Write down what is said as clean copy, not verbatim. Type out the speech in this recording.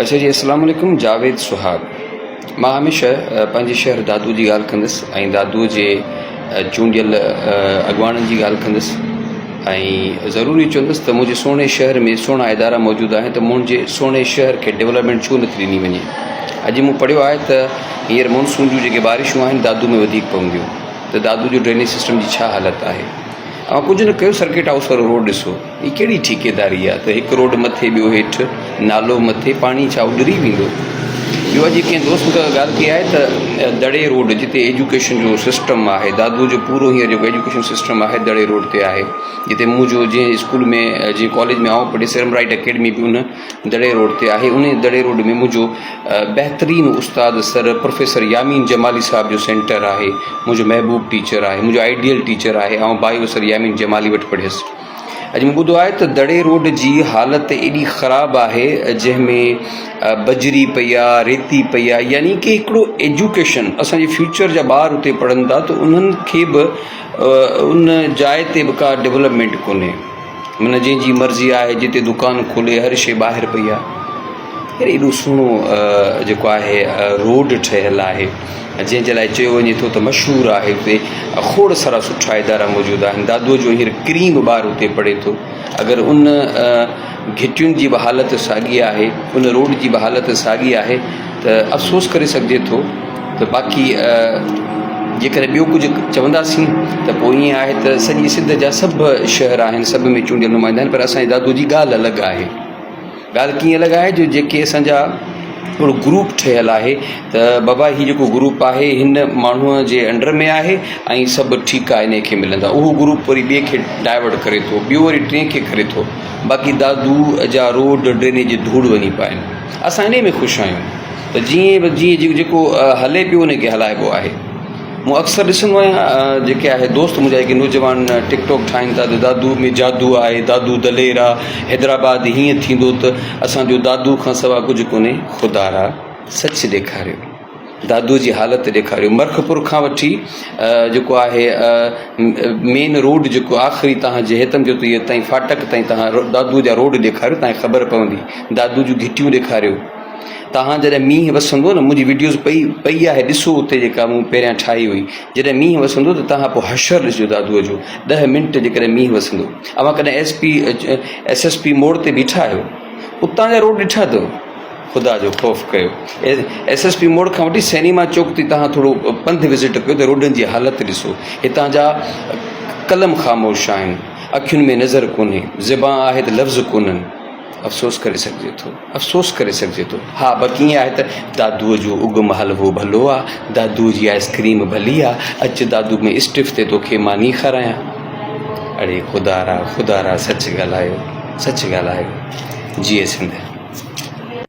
اچا جي اسلام عليڪم جاويد سهاڳ مان هميشه پنهنجي شهر دادو جي ڳالهه ڪندس ۽ دادو جي چونڊيل اڳواڻن جي ڳالهه ڪندس ۽ ضرور اهو چوندس ته منهنجي سهڻي شهر ۾ سهڻا ادارا موجود آهن ته منهنجي سهڻي شهر کي ڊولپمينٽ ڇو نٿي ڏني وڃي اڄ مون پڙهيو آهي ته هينئر مونسون جون جيڪي بارشون آهن دادو ۾ وڌيڪ پونديون ته دادو جو ڊرينيج سسٽم جي ڇا حالت آهي اوهان ڪجهه نه ڪيو سرڪٽ هائوس وارو روڊ ڏسو هي ڪهڙي ٺيڪيداري آ ته هڪ روڊ مٿي ٻيو هيٺ، نالو مٿي، پاڻي ڇا اڏري ويندو؟ ٻيو اڄ ڪنهن دوست مون سان ڳالهه ڪئي آهي ته دڙي روڊ جتي ايجوڪيشن جو سسٽم آهي دادو جو پورو هينئر جيڪو ايجوڪيشن سسٽم آهي دڙي روڊ تي آهي جتي منهنجو جنهن اسڪول ۾ جنهن ڪاليج ۾ آئون پڙهيس ايرمرائيٽ اڪيڊمي به ان دڙي روڊ تي آهي ان دڙي روڊ ۾ منهنجو بهترين استاد سر پروفيسر يامين جمالي صاحب جو سينٽر آهي منهنجو محبوب ٽيچر آهي منهنجو آئيڊيل ٽيچر آهي آئون بايو سر يامين جمالي وٽ پڙهيس. اڄ مون ٻڌو آهي ته دڙي روڊ جي حالت ايڏي خراب آهي جنهن ۾ بجري پئي آ ريتي پئي آ يعني ڪي هڪڙو ايجوڪيشن اسان جي فيوچر جا ٻار اتي پڙهن ٿا ته انهن کي به ان جاء تي به ڪا ڊولپمينٽ ڪونهي معنيٰ جنهن جي مرضي آهي جتي دڪان کولي هر شي ٻاهر پئي آ ايڏو سهڻو جيڪو آهي روڊ ٺهيل آهي جنهن جي لاء چيو وڃي ٿو ته مشهور آهي اتي کوڙ سارا سٺا ادارا موجود آهن دادوء جو هينئر ڪريم ٻار اتي پڙهي ٿو اگر ان گهٽين جي به حالت ساڳي آهي ان روڊ جي به حالت ساڳي آهي ته افسوس ڪري سگهجي ٿو ته باقي جيڪڏهن ٻيو ڪجهه چونداسين ته پوء ائين آهي ته سڄي سنڌ جا سڀ شهر آهن سڀ ۾ چونڊيل نمائندا آهن پر اسان جي دادوء جي ڳالهه الڳ آهي. ڳالهه ڪيئن الڳ آهي جو جيڪي اسان جا هڪڙو گروپ ٺهيل آهي ته بابا هي جيڪو گروپ آهي هن ماڻهوء جي انڊر ۾ آهي ۽ سڀ ٺيڪا انهي کي ملندا اهو گروپ وري ٻئي کي ڊائيورٽ ڪري ٿو ٻيو وري ٽئين کي ڪري ٿو باقي دادو جا روڊ ڊرينيج جي ڌوڙ وڃي پائن اسان انهي ۾ خوش آهيون ته جيئن به جيئن جيڪو هلي پيو ان کي هلائبو آهي مون اڪثر ڏسندو آهيان جيڪي آهي دوست منهنجا جيڪي نوجوان ٽڪ ٽاڪ ٺاهين ٿا ته دادو ۾ جادو آهي دادو دلير آ حيدرآباد هيئن ٿيندو ته اسان جو دادو کان سوا ڪجهه ڪونهي خدارا سچ ڏيکاريو دادو جي حالت ڏيکاريو مرکپور کان وٺي جيڪو آهي مين روڊ جيڪو آخري تهان جي هيتم جو تائين فاٽڪ تائين تهان دادو جا روڊ ڏيکاريو تهان کي خبر پوندي دادو جون گهٽيون ڏيکاريو تهان جڏهن مينهن وسندو نه منهنجي وڊيوز پئي پئي آهي ڏسو اتي جيڪا مون پهريان ٺاهي هئي جڏهن مينهن وسندو ته تهان پوء حشر ڏسجو دادوء جو ڏهه منٽ جيڪڏهن مينهن وسندو اوهان ڪڏهن S P S S P موڙ تي بيٺا آهيو اتان جا روڊ ڏٺا اٿو خدا جو خوف ڪيو ايس ايس پي موڙ کان وٺي سئنيما چوڪ تي تهان ٿورو پنڌ وزٽ ڪيو ته روڊن جي حالت ڏسو هتان جا قلم خاموش آهن اکين ۾ نظر ڪونهي زبان آهي ته لفظ ڪونهن افسوس ڪري سگهجي ٿو افسوس ڪري سگهجي ٿو ها باقي ائين آهي ته دادوء جو اگم حلوو ڀلو آ دادوء جي آئس ڪريم ڀلي آ اچ دادو ۾ اسٽف تي توکي ماني کارايان اڙي خدارا خدارا سچ ڳالهايو سچ ڳالهايو جيئي سنڌ.